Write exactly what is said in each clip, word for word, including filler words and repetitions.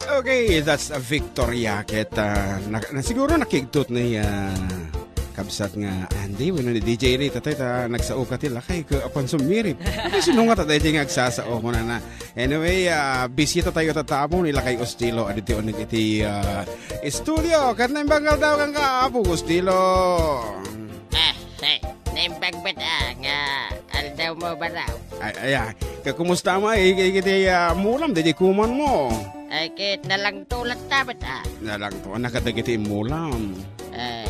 Okay, that's a victory, ah, ket, ah, na, na, siguro nakigtot ni, ah, kabsat nga Andy, wenno ni D J Ray, tatay, ta nagsao ka ti lakay, ka apan sumirip. Ano, sino nga tatay nga agsasao, kunana? Anyway, ah, bisita tayo tatapo ni Lakay Ostilo, adito uneg iti, ah, studio. Ket naimbag nga aldaw kenka, Apo Ostilo. Ah, say, naimbag met, ah, nga aldaw mo, baraw? Ay, ay, ah, kakumusta mo, eh, iti, ah, mulam, di, di kuman mo? Ay, ket nalangto latta met, ah. Nalangto, nakadagiti mulam. Eh,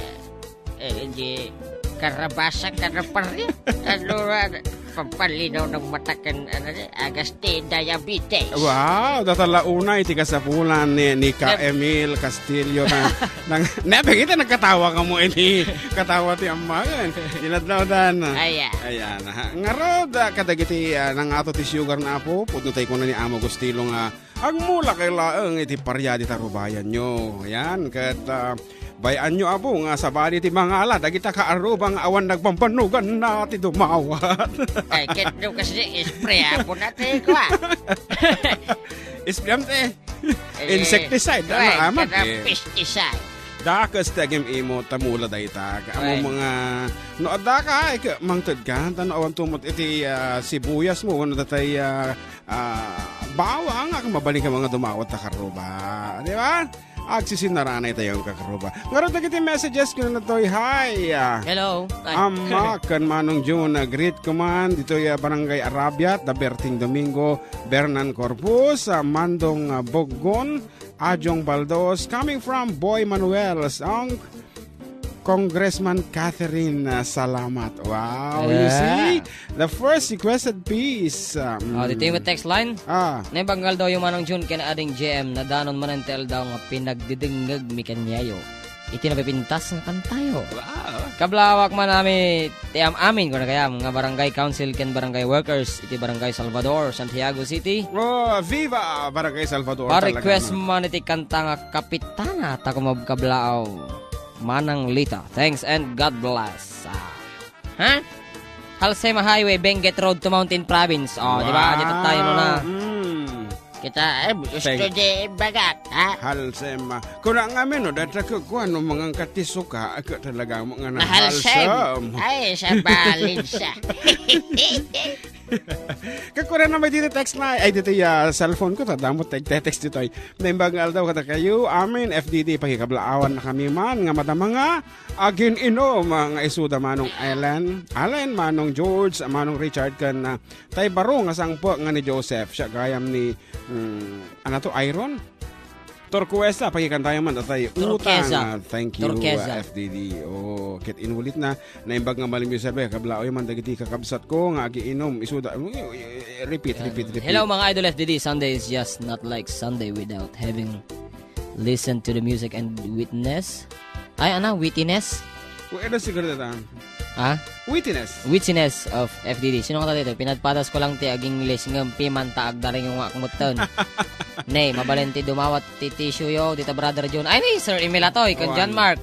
eh, di, karabasa, karaparya. Ano, ah, pampalinaw ng mata ken, ano, ni, agas ti diabetes. Wow, data la una iti kasapulan ni, ni Ka Yep. Emil Castillo na, nang, ne, pagita nagkatawa ka mo, ini, katawa ti ammagen. Inadlaw dan. Aya. Ayan, ha. Ngarud, ah, kadagiti, ah, nangato ti sugar na apo, pudno tayo kuna ni Amo Gustilo nga, agmula kay laeng iti pariadi ta rubayan nyo. Ayan, ket, ah, bay-an nyo, apo, nga sabali ti mangala, dagita kaaruba nga awan nagpampannugan na ti dumawat. Ay, ket no kasi spray, apo, na ti, kwa. Spray, am, ti Eh, insecticide, ano, kuwan, amat, kada eh. Pesticide. Dakes ti agim-imo, ta mula dayta. Amo Kuwan. Mga, no, adda ka, ik-, mangted ka, ta no, awan tumot iti, ah, sibuyas mo, wenno datay, ah, ah, bawang, ak-, mabalin ka mga dumawat ta karuba. Di ba? Agsisinaranay tayo ang kakaruba. Ngarud dagiti messages ko na natoy, hi, ah, Hello. Ay. Ama, kan Manong June, ah, greet ko man, ditoy, ah, Barangay Arabiat, da Berting Domingo, Bernan Corpus, ah, Mandong, ah, Boggon, Ajong Baldos, coming from Boy Manuel, ang Congressman Catherine, ah, Salamat. Wow, you Yeah. see? The first requested piece. Ah, mm. Oh, dito yung text line. Ah. Naimbag nga aldaw, Manong June ken Ading J M, nadanon manen ti aldaw nga pinagdidingngeg mi kaniayo. Iti napipintas nga kantayo. Wow. Kablawak man amin, ti am-amin, kuna kayam, nga barangay council ken barangay workers iti Barangay Salvador, Santiago City. Oh, viva Barangay Salvador. Pa-request talaga, no? Man iti kanta nga Kapitana, ta kumab-, kablaaw. Manang Lita. Thanks and God bless. Ah. Ha? Halsema Highway, Benguet Road to Mountain Province. Oh, di ba? Wow. Dito tayo muna. Mm. Kita, eh, gusto Thank di bagak, ha? Halsema. Kuna nga men, no, data ko, kuwan, no, mga kati suka, ako talaga, mga Nahalsem. Nahalsem. Ay, sa balid siya. Kakuna na may dito text na, ay, dito ya cellphone ko, tadamot, tag-text dito ay. Naimbag nga aldaw, kada kayo, amin, F D D, pakikablaawan na kami man, nga madama nga, agin-inom, ah, nga isuda Manong Ellen, Allen, Manong George, Manong Richard, kan, ah, tay baro nga sangpo nga ni Joseph, siya gayam ni, mm, ano to, Iron? Turquesa, pakikantayan man, tatay. Turquesa. Utang, ah, thank you, Turquesa. Ah, F D D. Oh, ket inulit na, naimbag nga malim Joseph, eh, kablaaw man dagiti kakabsat ko nga agiinom, isuda, repeat, repeat, repeat. Hello, mga idol F D D. Sunday is just not like Sunday without having listened to the music and witness. Ay, ano? Wittiness? Wala siguro na. Ha? Wittiness. Wittiness of F D D. Sino nga dito? Pinadpadas ko lang ti ag-English ngem piman ta agdaring yung akmutten. Ne, mabalin ti dumawat ti tissue yo, dita Brother John. Ay, ni Sir Emil Atoy, kan Awan. John Mark.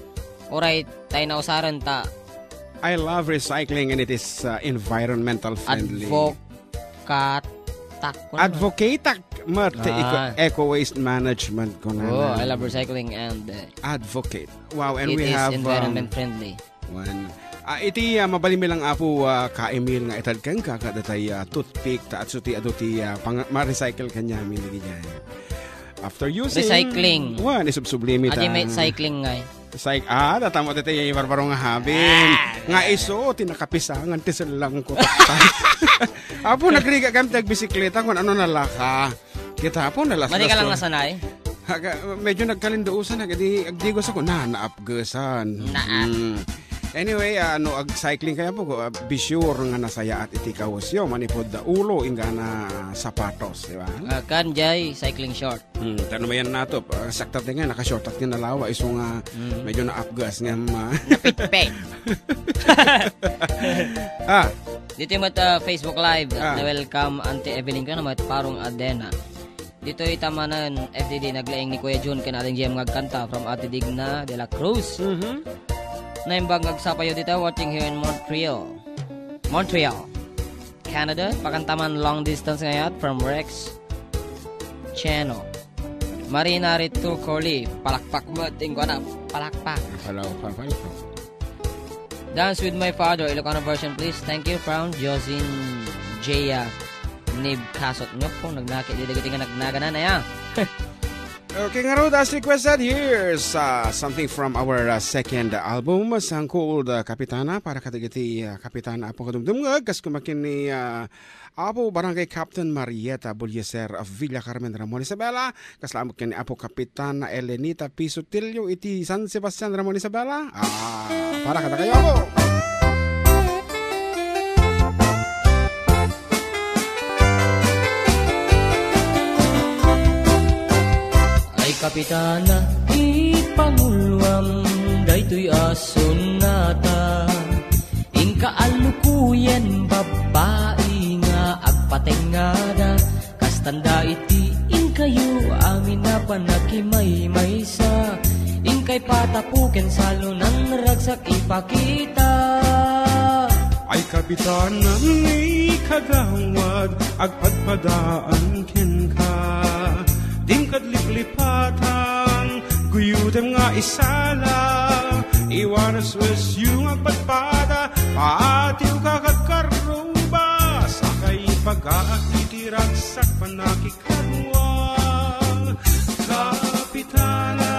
Uray, tayo na usaren ta. I love recycling and it is, uh, environmental friendly. Advocatak. Advocatak, Mark, ti Ah. eco, eco waste management ko na Oh, na. I love recycling and, uh, Advocate. Wow, and it we is have, um, environment friendly. Wan. Ah, iti, ah, mabalin mi lang, Apo, ah, Ka Emil, nga itad kenka, kadatay, ah, toothpick, ta atsu ti adu ti, ah, pang-, ma-recycle kaniamin dagiti. After using, Recycling. Wan, isubsublimi ta. Adi met cycling ngay. Cyc-, ah, datamo ti, ti barbaro nga habin. Ah. Nga isu, ti nakapisangan, ti sellang ko. Apo, nagrigat kami ti agbisikleta, kun ano nalaka. Kita po, nalaslas Madi ka lang ko. Nasanay? Aga, medyo nagkalindausan, aga, di, agdigos ako, na, naapgesan. Naa. Mm. Anyway, ah, no, ag-cycling kaya po, ah, be sure nga nasayaat iti kawesyo, manipod da ulo, inggana sapatos, di ba? Ah, kan jay cycling short. Hmm, tano mayan nato, ah, sakta ti nga, naka-short at nga nalawa, iso nga, Mm. medyo naapgas nga, ma- Napitpit. Ah. Dito yung mat-, ah, Facebook Live, Ah. na-welcome Auntie Evelyn ko naman, Parong Adena. Ditoy Tamanan, F D D, naglaing ni Kuya Jun ken Aling Jem nga agkanta from Ate Digna de la Cruz. Mhm. Naimbag nga agsapayo dita, watching here in Montreal. Montreal, Canada. Pakantaman long distance ngayat from Rex Channel. Marina Rito Corley, palakpak met, tingko na, palakpak. Hello, palakpak. Dance with my father, Ilocano version, please. Thank you from Josin Jaya Nib Kasot. Nyok po, nagnaki, di dagiti nga nagnaganan, aya. Okay, ngarud, as requested, here's, uh, something from our, uh, second album, Sangkul, uh, Kapitana, para kadagiti, uh, Kapitana, Apo Kadumdumngeg, kas kumakin ni, uh, Apo Barangay Captain Marieta Bulyeser of Villa Carmen, Ramon Isabela, kas laeng ken ni Apo Kapitan Elenita P. Sutilio iti San Sebastian, Ramon Isabela. Ah, para kadakayo, Apo. Ay, Kapitana, ipanguluam daytoy a sonata. Inka a lukuyen babbai nga agpatengngada, kastanda iti inkayo amin a panakimaymaysa. Inkay patapuken salonan ragsak ipakita. Ay, Kapitan, ni kagawad, agpadpadaan kenka. Dimkad liplipatan, guyutem nga isala, iwanes wesyo nga agpadpada, paatiwka kad karruba, sakay ipagaak iti ragsak panakikadua. Kapitana,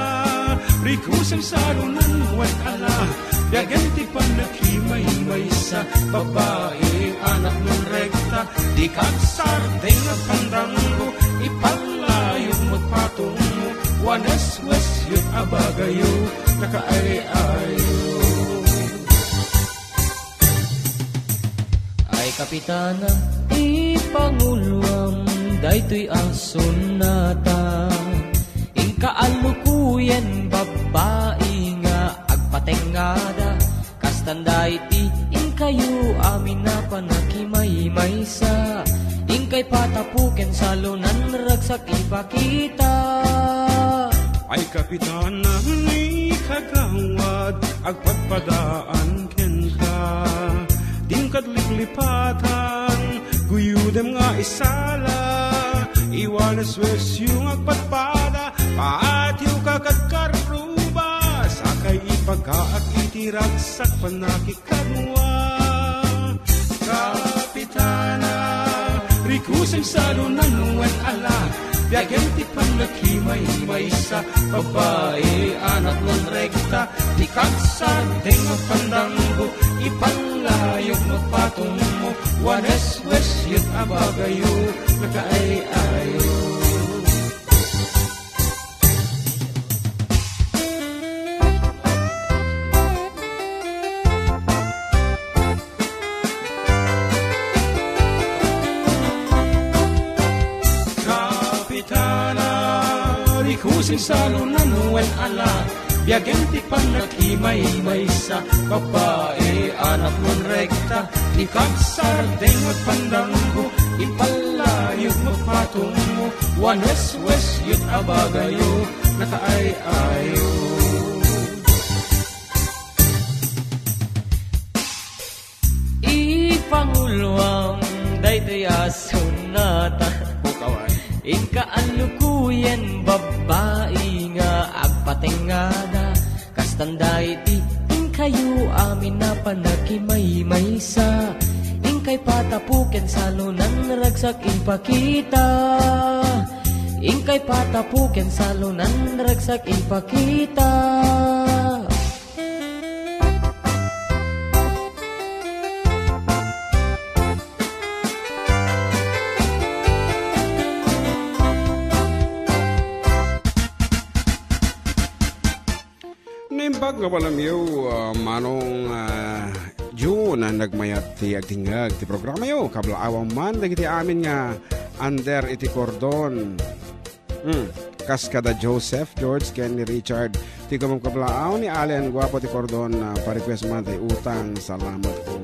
rikusen salonan wen ala, biagen ti pannakimaymaysa, babai, anak, non rekta, dika agsardeng a pandanggo, ipallayok met patongmo, wanes wesyo a bagayo, nakaay-ayo. Ay, Kapitana, ipanguluam daytoy a sonata. Inka a lukuyen babbai nga agpatengngada, kastanda iti inkayo amin a panakimaymaysa. Inkay patapuken salonan ragsak ipakita. Ay, Kapitan, ni kagawad, agpadpadaan kenka. Dimkad liplipatan, guyudem nga isala, iwanes wesyo nga agpadpada, paatiwka kad karruba, sakay ipagaak iti ragsak panakikadua. Kapitana, rikusen salonan wen ala, biagen ti pannakimaymaysa, babai, anak, non rekta, dika agsardeng a pandanggo, ipallayok met patongmo, wanes wesyo a bagayo, nakaay-ayo. Kapitana, rikusen salonan wen ala, biagen ti pannakimaymaysa, babai, anak, non rekta, dika agsardeng a pandanggo, ipallayok met patongmo, wanes wesyo a bagayo, nakaay-ayo. Ipanguluam daytoy a sonata. Bukawan. Inka a lukuyen babbai nga agpatengngada, kastanda iti inkayo amin a pannakimaymaysa. Inkay patapuken salonan ragsak ipakita. Inkay patapuken salonan ragsak ipakita. Naimbag nga balamyo, ah, Manong, ah, June, ah, nagmayat ti agdingag ti programayo. Kablaawam man dagiti amin nga under iti kordon. Hmm. Kas kada Joseph, George, ken ni Richard. Ti gumam kablaaw ni Allen Guapo ti Cordon, ah, pa-request man ti utang. Salamat po.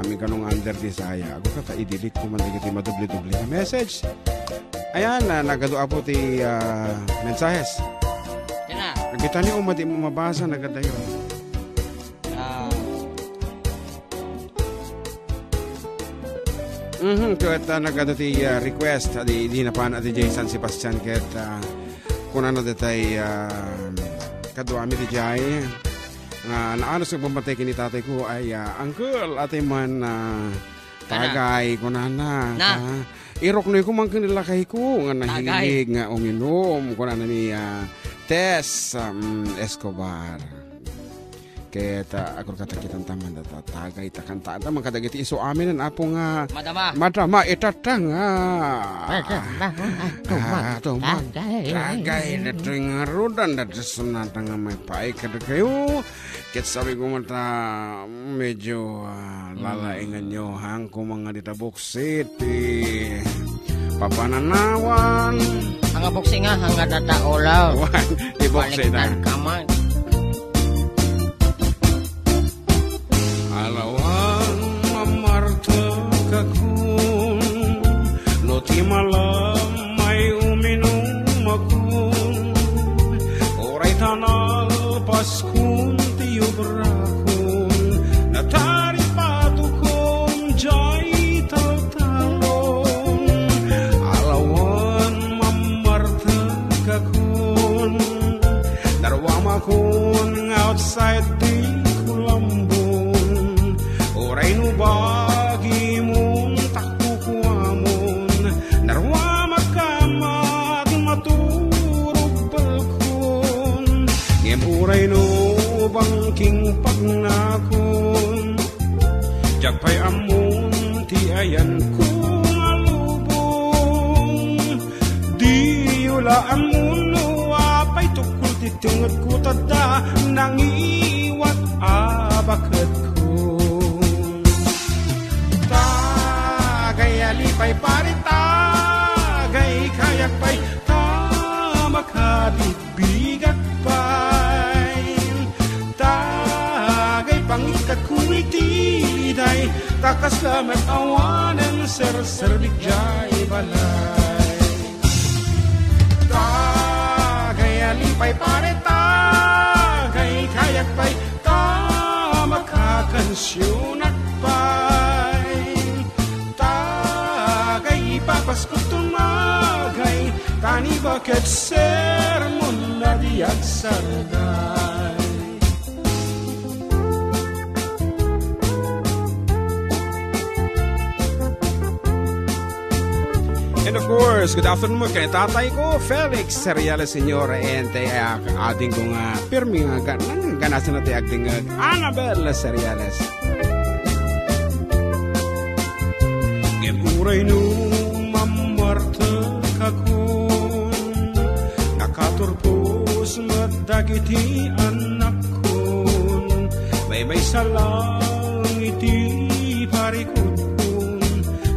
Amin kanong under ti saya. Ago ka, i-delete ko man dagiti madoble-doble nga message. Ayan, ah, nagadu apo ti, ah, mensahes. Yan na. Nagbitan ni Uma, di mo mabasa, nagadayo. Ah. Mhm, ket, ah, nagadu ti, ah, request, ah, di, di napan, ah, di San Sebastian ket, ah, Kunana detay, ah, kaduami detay nga naanus nga pammatay ken ni tatayko ay, ah, "Uncle, atay man, ah, Kana. Tagay," kunana. Na. Ah, "Iruknoyko man ken ni lakayko nga Tagay. Nahilig nga uminom," kunana ni, ah, Tess, um, Escobar. Ket, ah, agurgatakitan taman data tagay ta kantaanta man kadagiti isu amin, Apo, nga madama. Madama, itatta nga. Madama, ah, tumag. Ah, tumag. Tagay. Tagay, datoy nga rudan, datoy sunata nga maipaay kadakayo. Ket sabi ko mata, medyo, ah, lalaingan nyo, hang kumanga dita buksit, ti papananawan. Anga buksi nga, anga data ulaw. Wan, ti buksit na. Baliktad ka man. Alawan, mamartek akon, no ti malam ay uminum akon, uray ta nalpaskon ti obrakon, nataripatokon jay taltalon. Alawan, mamartek akon, naruamakon nga outside ti kulambon. Uray no bagimon, ta kukuamon, naruamak a mat-, maturog balkon. Ngem uray no bangking pagnakon, diak pay ammon ti ayanko nga lubong. Diyo la ammon no apay tukol ti tengedko, ta adda nangiwat a baketko. Tagay a lipay pare, tagay kayak pay ta makabigbigak pay. Tagay pangikatko iti liday, ta kasla met awanen serserbik jay balay. Tagay a lipay pare, tagay kayak pay, ta makakansionak pay. Tagay ipapaskot tumagay, ta ni baket sermon a di agsarday. And of course, good afternoon mo kay tatay ko, Felix Seriales Senior, and tay, ah, ading ko nga pirmi nga gan-, nang ganasan na tay agdingag, Annabel Seriales. Ngem uray no mammartekakon, nakaturpos met dagiti annakkon. Maymaysa lang iti parikutkon,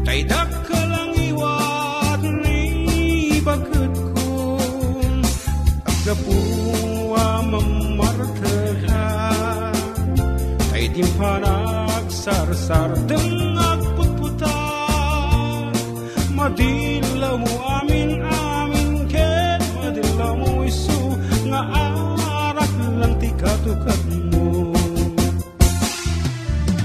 tay dakkel a ngiwat ni baketkon. Gapu a mammarteka, tay dimpanagsarsaardeng agputputak. Madillawmo amin-amin ket madillawmo isu nga arak lang ti katukatmo.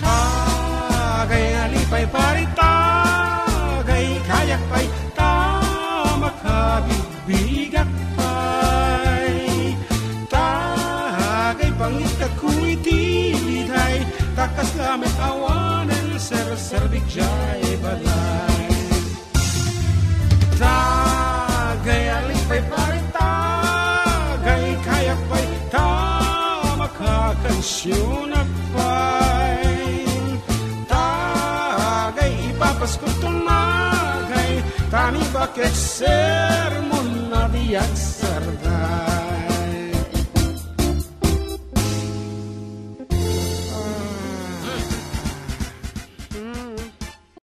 Tagay a lipay pare, tagay kayak pay, ta makabigbigak pay. Tagay pangikatko iti liday, ta kasla met awanen serserbik jay balay. Tagay a lipay pare, tagay kayak pay, ta makakansionak pay. Tagay ipapaskot tumagay, ta ni baket sermon a di agsarday.